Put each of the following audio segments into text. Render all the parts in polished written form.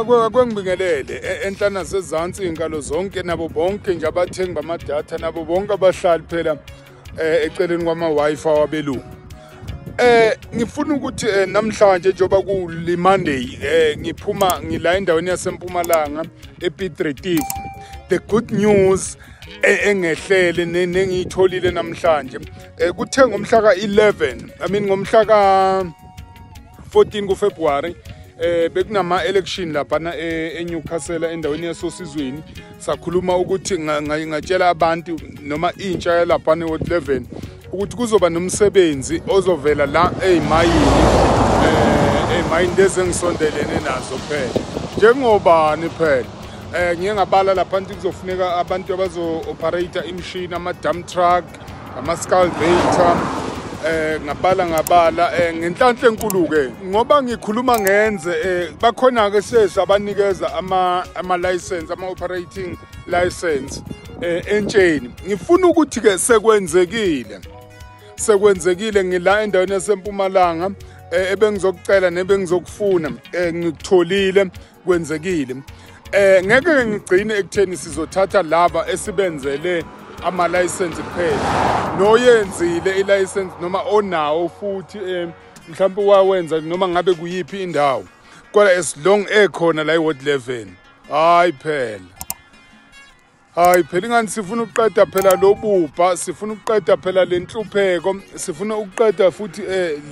Akwengibingelele enhla nasezansi inkalo zonke nabo bonke nje abathengi bamadatha nabo bonke abahlali phela eceleni kwama Wi-Fi wabelungu. Ngifuna ukuthi namhlanje njengoba kuli Monday ngiphuma ngila endaweni yaseMpumalanga ePiet Retief. The good news engehlele nengiyitholile namhlanje kuthe ngomhla ka-11 I mean ngomhla ka-14 kuFebruary bekunama election lapha eNewcastle endaweni yaSosizweni. Sakhuluma ukuthi ngatshela abantu noma intsha yalapha eWard 11 ukuthi kuzoba nomsebenzi ozovela la ezimayini ezimayini lezi engisondelene nazo phela njengobani phela ngiye ngabala lapha ukuthi kuzofuneka abantu abazo operate imishini, ama dump truck, ama excavator. Ngabala ngenhlanhla enkulu ke ngoba ngikhuluma ngenze bakhona ke sesi abanikeza ama license, ama operating license entsheni. Ngifuna ukuthi ke sekwenzekile ngila endaweni yaseMpumalanga ebengizokucela nebengizokufuna ngikutholile, kwenzekile. Ngeke ngigcine ekutheni sizothatha laba esibenzele ama license kuphela. Noyenzile i-license noma onawo futhi mhlawumbe wawenza noma ngabe kuyiphi indawo, kodwa as long ekhona la eWard 11 hayi phela ingani sifuna ukuqeda phela lobubha, sifuna ukuqeda phela lenhlupheko, sifuna ukuqeda futhi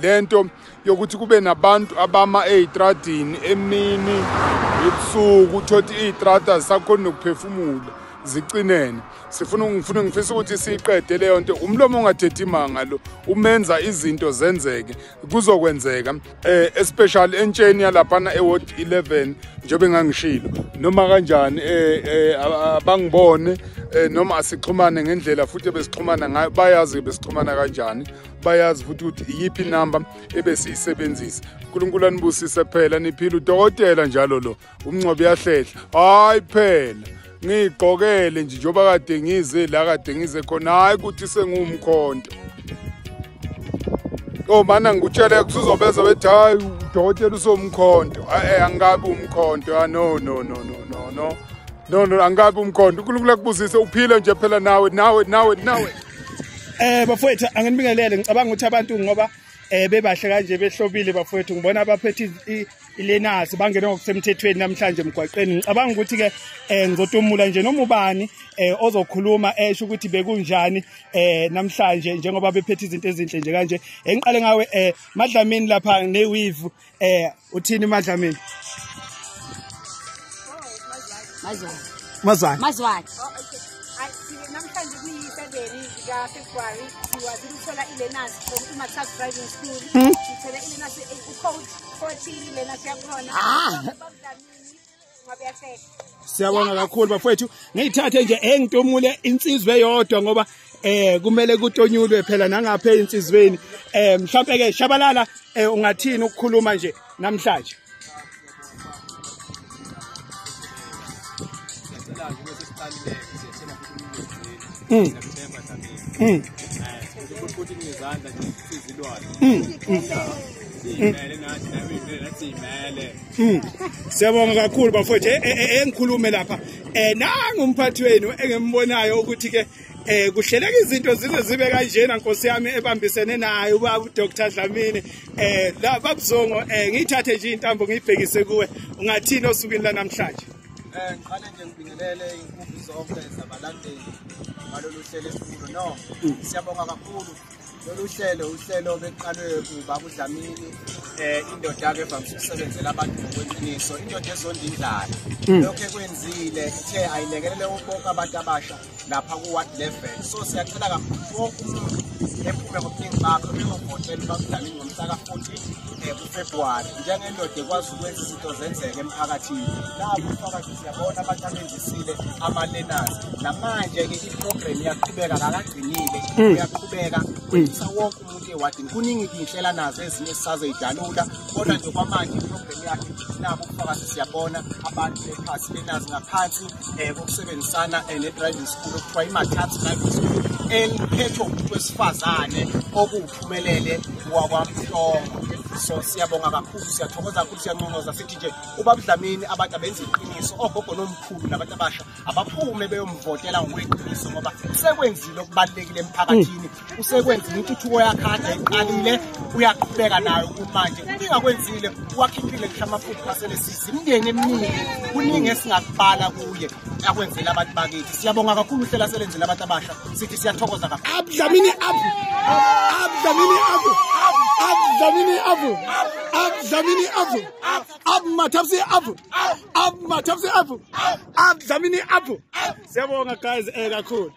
lento yokuthi kube nabantu abama ezitradini emini ebusuku, uthothi izitrada zisakhona nokuphefumula zicinene. Ngifisa ukuthi siyiqede leyo nto. Umlomo ongathethi imanga lo umenza izinto zenzeke, kuzokwenzeka especially entsheni yalaphana eWard 11 njengoba engangishilo noma kanjani abangibone noma asixhumane ngendlela futhi ebesixhumana ngayo, bayazi besixhumana kanjani, bayazi futhi ukuthi iyiphi inamba ebesiyisebenzisa. uNkulunkulu anibusise phela, niphile. Udokotela njalo lo umncwabi uyahlehla, hayi phela ngigqokele nje njengoba kade ngize la kade ngize khona, hayi ukuthi sengumkhonto. Oh mana ngikutshele kusuzobeza bethi hayi udokotela usomkhonto. Angabi umkhonto. No no no no no no no no angabi umkhonto. uNkulunkulu akubusise, uphile nje phela nawe nawe nawe nawe. Bafowethu anginibingelele, ngicabanga ukuthi abantu ngoba bebahle kanje behlobile bafowethu, ngibona abaphethe ilenasi bangena ngokusemthethweni namhlanje emgwaqeni. Ngicabanga ukuthi ke ngizotumula nje noma ubani ozokhuluma esho ukuthi bekunjani namhlanje njengoba bephethe izinto ezinhle nje kanje. Ngiqale ngawe Madlamini lapha neweave, uthini Madlamini? Mazwane. Namhlanje kuyi-7 zika-February siwazile ukuthola i-learners from iMatas Driving School. Sithole i-learners u-code 14 i-learners yakhona. Siyabonga kakhulu bafowethu. Ngiyithathe nje engitomule insizwe eyodwa ngoba kumele kutonyulwe phela nangapha insizweni. Mhlawumbe ke Shabalala ungathini ukukhuluma nje namhlanje? Siyabonga kakhulu bafowethu. Engikhulume lapha nangu umphathi wenu engimbonayo ukuthi ke kuhleleka izinto zize zibe kanjena Nkosi yami ebambisene naye ubaba Dr Dlamini. La babuzongo ngiyithathe nje intambo ngiyibhekise kuwe, ungathini osukwini la namhlanje? Ngiqale nje ngibingelele inkumbi zonke zabalandeli balolu hlelo esikhulu. No, siyabonga kakhulu. Lolu hlelo uhlelo beqalwe ubaba uDlamini, indoda ke evamise ukusebenzela abantu ngokweqiniso, indoda ezonda indlala. Lokho ekwenzile ithe ayilekelele bonke abantu abasha lapha ku-ward 11. So siyacela kakhulu wonke umuntu ephume ngobuningi bakhe beyovotela ubaba uDlamini ngomhla ka-14 kuFebruary njengendoda ekwazi ukwenza izinto zenzeke emphakathini. Lapho umphakathi siyabona abantu abenzisile ama-learners. Namanje-ke i-program iyaqhubeka, akakagcinile, uyaqhubeka kwenzisa wonke umuntu ewadini. Kuningi iy'nhlela nazo ezinye esisazoyidalula, kodwa nje kwamanje i-program yakhe nabo ubufakazi siyabona abantu bephasi learners ngaphansi kokusebenzisana ne-driving school okuthiwa iMatas Driving School eliphethwe umuntu wesifazane okuwuphumelele wakwaMhlongo. So siyabonga kakhulu, siyathokoza kakhulu, siyanconcoza sithi nje ubaba Dlamini abantu abenza iqiniso, ogogo nomkhulu nabantu abasha abaphume beyomvotela ngokweqiniso, ngoba usekwenzile okubalulekile emphakathini, usekwenzile intuthuko yakhe iqalile, uyaqhubeka nayo kumanje. Kungakwenzile uwakhiphile ngisho amafutha aselesisi imindeni eminingi, kuningi esingakubala kuye akwenzela abantu bakithi. Siyabonga kakhulu uhlela selenzela abantu abasha, sithi siyathokoza kakhulu. Up Dlamini up, up Dlamini up, up Dlamini up, up Dlamini up, up Mathabsi up, up Mathabsi up, up Dlamini up. Siyabonga guys kakhulu.